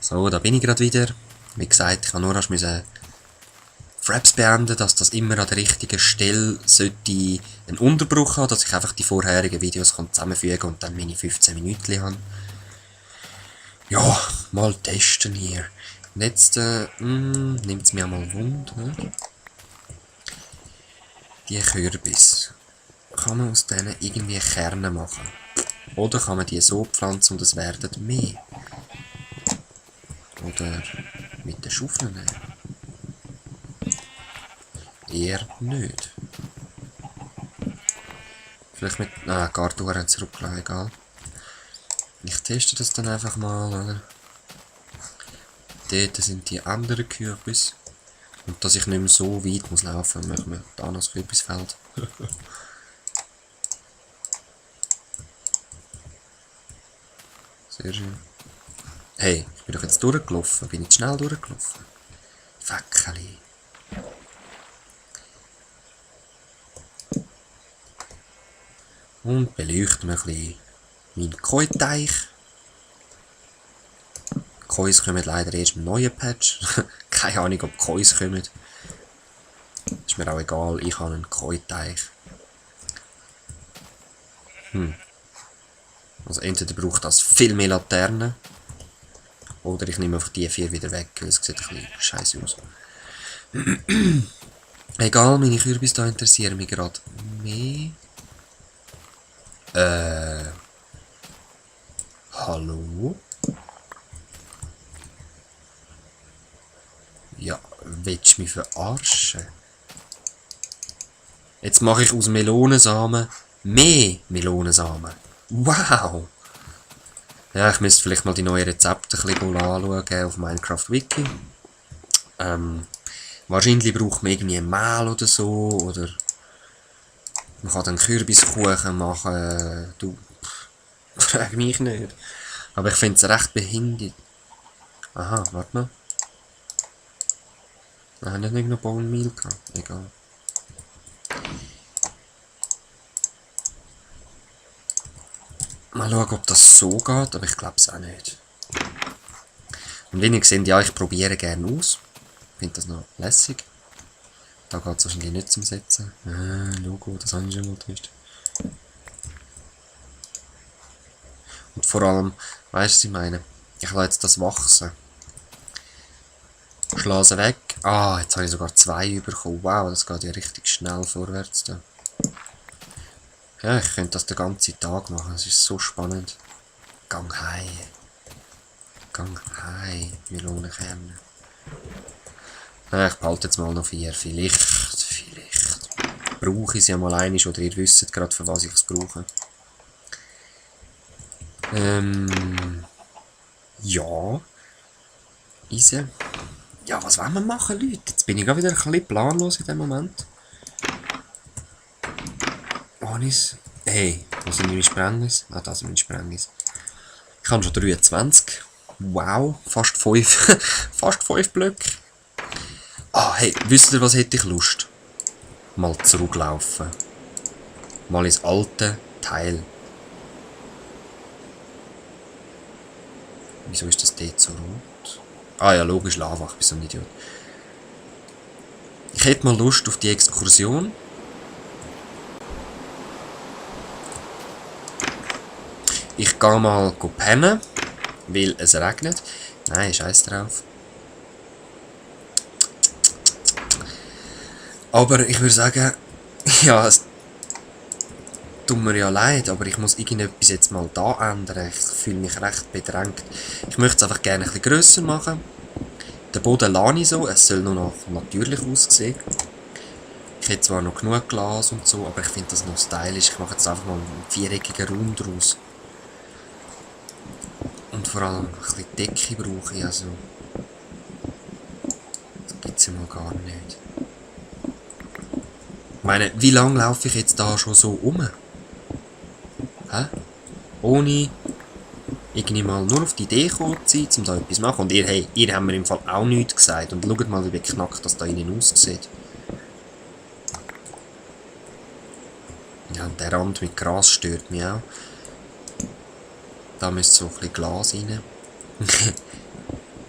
So, da bin ich gerade wieder. Wie gesagt, ich habe nur erst Fraps beenden, dass das immer an der richtigen Stelle sollte einen Unterbruch haben, dass ich einfach die vorherigen Videos zusammenfügen und dann meine 15 Minuten habe. Ja, mal testen hier. Und jetzt nimmt es mir mal Wunder. Die Kürbis. Kann man aus denen irgendwie Kerne machen? Oder kann man die so pflanzen und es werden mehr? Oder mit den Schaufeln nehmen? Eher nicht. Vielleicht mit... gar durch zurücklassen, egal. Ich teste das dann einfach mal, oder? Dort sind die anderen Kürbis. Und dass ich nicht mehr so weit muss laufen, machen wir da noch das Kürbisfeld. Sehr schön. Hey, ich bin doch jetzt durchgelaufen. Bin ich schnell durchgelaufen? Fäckeli. Und beleuchten wir ein bisschen meinen Koi-Teich. Kois kommen leider erst im neuen Patch. Keine Ahnung, ob Kois kommen. Ist mir auch egal, ich habe einen Koi-Teich. Also entweder braucht das viel mehr Laternen. Oder ich nehme einfach die 4 wieder weg, weil es sieht ein bisschen scheiße aus. Egal, meine Kürbis da interessieren mich gerade mehr. Hallo? Ja, willst du mich verarschen? Jetzt mache ich aus Melonensamen mehr Melonensamen. Wow! Ja, ich müsste vielleicht mal die neuen Rezepte ein bisschen anschauen auf Minecraft Wiki. Wahrscheinlich braucht man irgendwie Mehl oder so, oder man kann dann Kürbiskuchen machen. Du, frag mich nicht. Aber ich finde es recht behindert. Aha, warte mal. Wir haben nicht noch Bone Meal gehabt. Egal. Mal schauen, ob das so geht, aber ich glaube es auch nicht. Und wenn ihr seht, ja, ich probiere gerne aus. Ich finde das noch lässig. Da geht es wahrscheinlich nicht zum Setzen. Logo, das habe ich schon mal getestet. Und vor allem, weißt du, was ich meine? Ich lasse jetzt das wachsen. Schlage sie weg. Ah, jetzt habe ich sogar 2 bekommen. Wow, das geht ja richtig schnell vorwärts da. Ja, ich könnte das den ganzen Tag machen. Das ist so spannend. Gang heim. Gang heim, Melonenkerne. Ja, ich behalte jetzt mal noch 4. Vielleicht. Brauche ich es ja mal einig, oder ihr wisst gerade, für was ich es brauche. Ja. Easy. Ja, was wollen wir machen, Leute? Jetzt bin ich gerade wieder ein bisschen planlos in dem Moment. Anis. Hey, wo sind meine Sprengnis? Ah, da sind meine Sprengnis. Ich habe schon 23. Wow, fast 5. fast 5 Blöcke. Ah, hey, wisst ihr, was hätte ich Lust? Mal zurücklaufen. Mal ins alte Teil. Wieso ist das dort so rot? Ah ja, logisch, Lava, ich bin so ein Idiot. Ich hätte mal Lust auf die Exkursion. Ich gehe mal pennen, weil es regnet. Nein, scheiß drauf. Aber ich würde sagen, ja, es tut mir ja leid, aber ich muss irgendetwas jetzt mal da ändern. Ich fühle mich recht bedrängt. Ich möchte es einfach gerne ein bisschen grösser machen. Den Boden lasse ich so, es soll nur noch natürlich aussehen. Ich hätte zwar noch genug Glas und so, aber ich finde das noch stylisch. Ich mache jetzt einfach mal einen viereckigen Raum draus. Und vor allem ein bisschen Decke brauche ich, also das gibt es ja mal gar nicht. Ich meine, wie lange laufe ich jetzt da schon so rum? Hä? Ohne irgendwie mal nur auf die Idee gekommen zu sein, um da etwas zu machen. Und ihr habt mir im Fall auch nichts gesagt. Und schaut mal, wie beknackt das da innen aussieht. Ja, und der Rand mit Gras stört mich auch. Da müsste so ein bisschen Glas rein.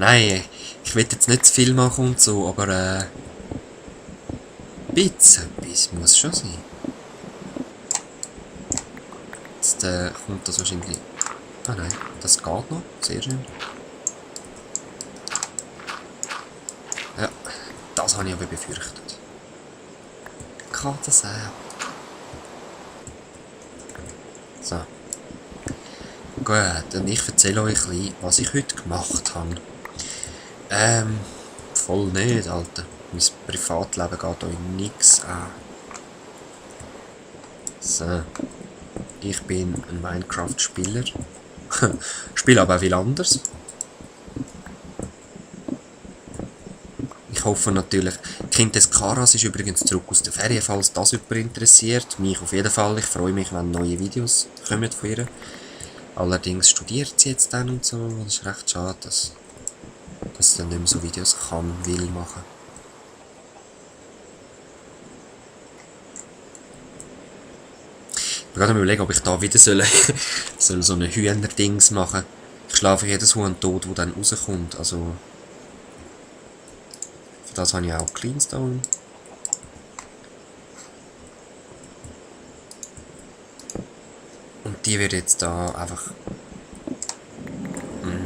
Nein, ich will jetzt nicht zu viel machen und so, aber ein bisschen etwas muss schon sein. Jetzt kommt das wahrscheinlich... Ah nein, das geht noch. Sehr schön. Ja, das habe ich aber befürchtet. Kann das sein? So. Gut, und ich erzähle euch ein bisschen, was ich heute gemacht habe. Voll nicht, Alter. Mein Privatleben geht euch nichts an. So. Ich bin ein Minecraft-Spieler. Spiele aber auch viel anders. Ich hoffe natürlich... Kind des Karas ist übrigens zurück aus der Ferien, falls das jemand interessiert. Mich auf jeden Fall. Ich freue mich, wenn neue Videos kommen von ihr. Allerdings studiert sie jetzt dann und so. Das ist recht schade, dass sie dann nicht mehr so Videos will machen. Ich bin gerade am überlegen, ob ich da wieder soll so eine Hühnerdings machen. Ich schlafe jedes Huhn tot, das dann rauskommt. Also... Für das habe ich auch Cleanstone. Und die wird jetzt da einfach...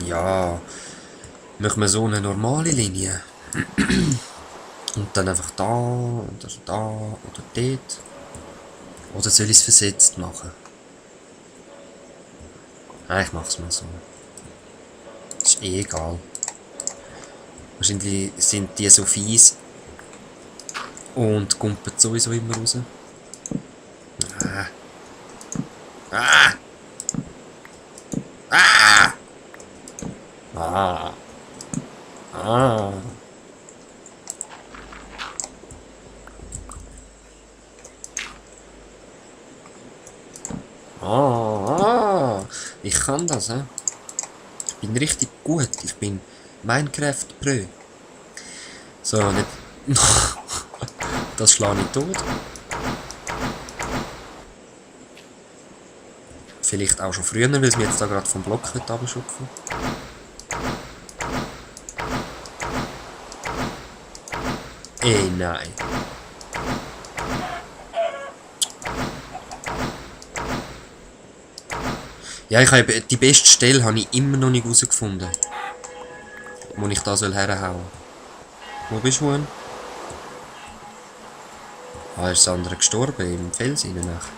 Ja... Machen wir so eine normale Linie. Und dann einfach da, oder da, oder dort. Oder soll ich es versetzt machen? Nein, ich mach's mal so. Ist eh egal. Wahrscheinlich sind die so fies. Und kumpen sowieso immer raus. Ah. Ah! Ah! Ah! Ah! Ah! Ich kann das, hä? Ich bin richtig gut. Ich bin Minecraft Pro. So, nicht... Das schlage ich tot. Vielleicht auch schon früher, weil es mir jetzt da gerade vom Block abschupfen. Nein. Ja, die beste Stelle habe ich immer noch nicht herausgefunden. Wo ich da herhauen soll. Wo bist du, Huhn? Ah, ist das andere gestorben im Fels rein, echt.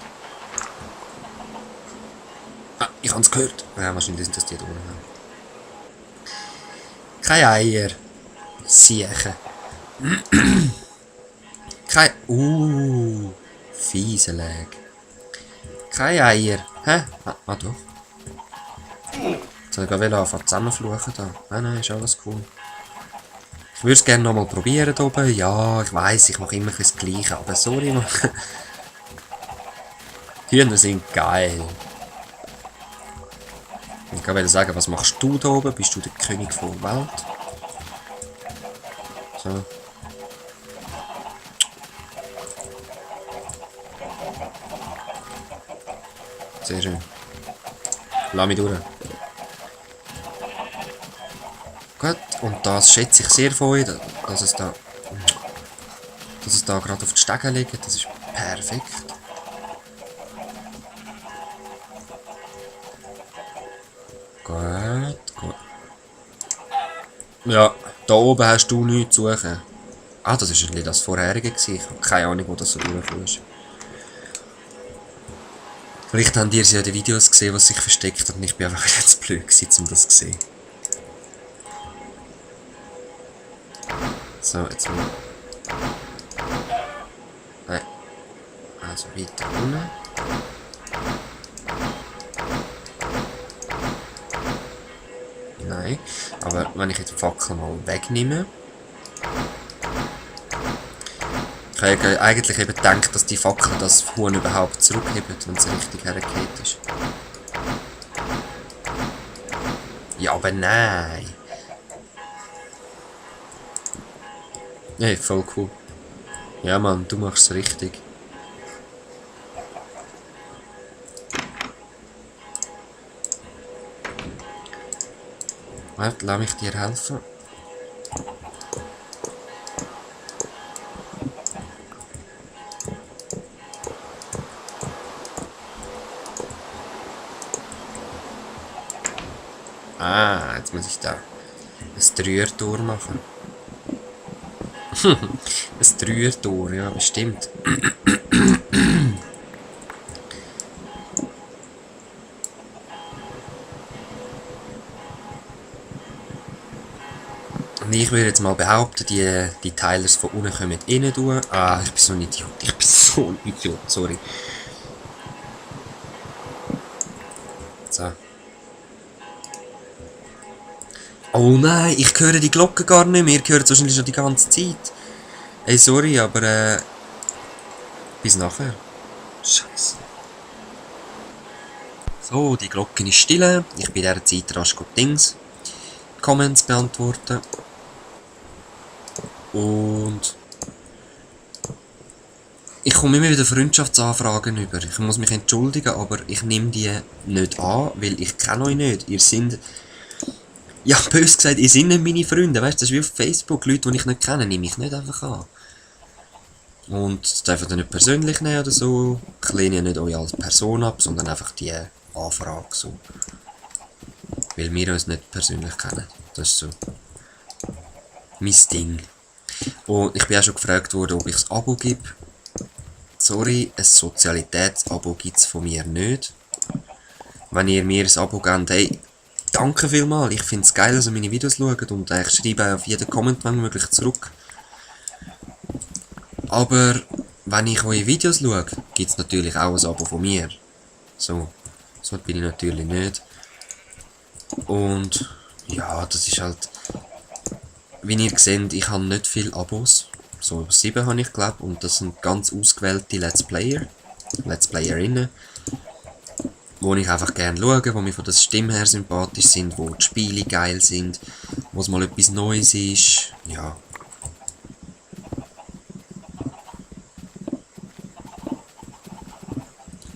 Ah, ich habe es gehört. Ja, wahrscheinlich sind das die da unten. Keine Eier. Siechen. Kein... Fieseleg. Keine Eier. Hä? Ah, doch. Jetzt soll ich anfangen zusammenfluchen da. Nein, ist alles cool. Ich würde es gerne nochmal probieren hier oben. Ja, ich weiss, ich mache immer das Gleiche, aber sorry, man. Hühner sind geil. Ich wollte sagen, was machst du da oben? Bist du der König der Welt? So. Sehr schön. Lass mich durch. Gut, und das schätze ich sehr von euch, dass es da gerade auf die Stege liegt. Das ist perfekt. Gut. Ja, da oben hast du nichts zu suchen. Ah, das war das vorherige. Ich habe keine Ahnung, wo das so durchkommt. Vielleicht habt ihr ja die Videos gesehen, was sich versteckt hat, und ich bin einfach jetzt blöd gewesen, um das zu sehen. So, jetzt mal. Nein. Also weiter unten. Nein. Aber wenn ich jetzt die Fackel mal wegnehme. Ich habe eigentlich eben gedacht, dass die Fackel das Huhn überhaupt zurückhebt, wenn es richtig hergeht ist. Ja, aber nein. Hey, voll cool. Ja, Mann, du machst es richtig. Warte, lass mich dir helfen. Ah, jetzt muss ich da ein Dreiertor machen. Ein Dreiertor, ja, bestimmt. Und ich würde jetzt mal behaupten, die Teilers von unten kommen rein tun. Ah, ich bin so ein Idiot. Ich bin so ein Idiot, sorry. So. Oh nein, ich höre die Glocke gar nicht mehr. Ihr hört es wahrscheinlich schon die ganze Zeit. Ey, sorry, aber bis nachher. Scheiße. So, die Glocke ist still. Ich bin in dieser Zeit rasch Dings. Comments beantworten. Und ich komme immer wieder Freundschaftsanfragen über. Ich muss mich entschuldigen, aber ich nehme die nicht an, weil ich kenne euch nicht. Ihr seid, ja, bös gesagt, ihr seid nicht meine Freunde. Weißt du, das ist wie auf Facebook. Leute, die ich nicht kenne, nehme ich nicht einfach an. Und das dürft ihr nicht persönlich nehmen oder so. Ich lehne ja nicht euch als Person ab, sondern einfach die Anfrage so. Weil wir uns nicht persönlich kennen. Das ist so mein Ding. Und ich bin auch schon gefragt worden, ob ich ein Abo gebe. Sorry, ein Sozialitätsabo gibt es von mir nicht. Wenn ihr mir ein Abo gebt, hey, danke vielmals. Ich finde es geil, dass ihr meine Videos schaut und ich schreibe auf jeden Comment, wenn möglich, zurück. Aber wenn ich eure Videos schaue, gibt es natürlich auch ein Abo von mir. So bin ich natürlich nicht. Und ja, das ist halt... Wie ihr seht, ich habe nicht viele Abos. So 7 habe ich glaube und das sind ganz ausgewählte Let's Playerinnen, wo ich einfach gerne schaue, wo mir von der Stimme her sympathisch sind, wo die Spiele geil sind, wo es mal etwas Neues ist. Ja.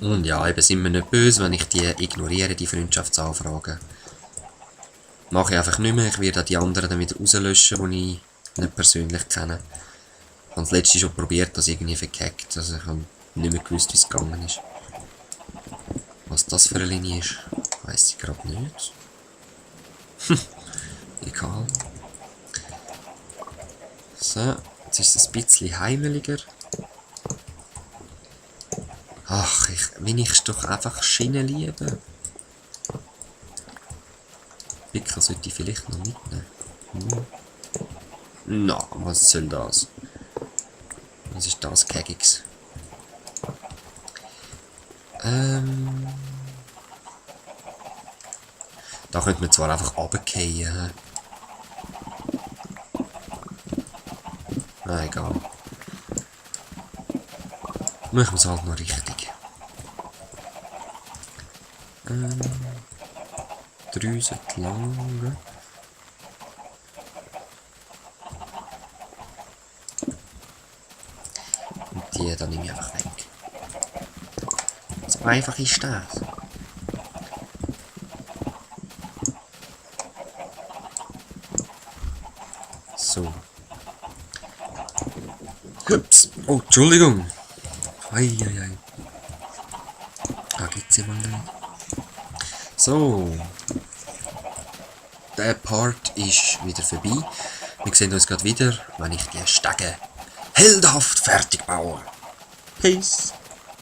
Und ja, eben sind wir nicht böse, wenn ich die ignoriere, die Freundschaftsanfragen. Mache ich einfach nicht mehr, ich werde die anderen dann wieder rauslöschen, die ich nicht persönlich kenne. Ich habe das letzte schon probiert, das irgendwie verkackt, also ich habe nicht mehr gewusst, wie es gegangen ist. Was das für eine Linie ist, weiss ich gerade nicht. Egal. So, jetzt ist es ein bisschen heimeliger. Ach, wenn ich doch einfach Schienen liebe. Wickel sollte ich vielleicht noch mitnehmen. Na, was soll das? Was ist das, Kegix? Da könnte man zwar einfach runterfallen. Na, egal. Machen wir es halt noch richtig. 3 sollte lang. Und die dann nehme ich einfach weg. So einfach ist das. So. Ups. Oh, Entschuldigung. Eieiei. Da geht's ja mal nicht. So. Der Part ist wieder vorbei. Wir sehen uns gerade wieder, wenn ich die Stege heldhaft fertig baue. Peace.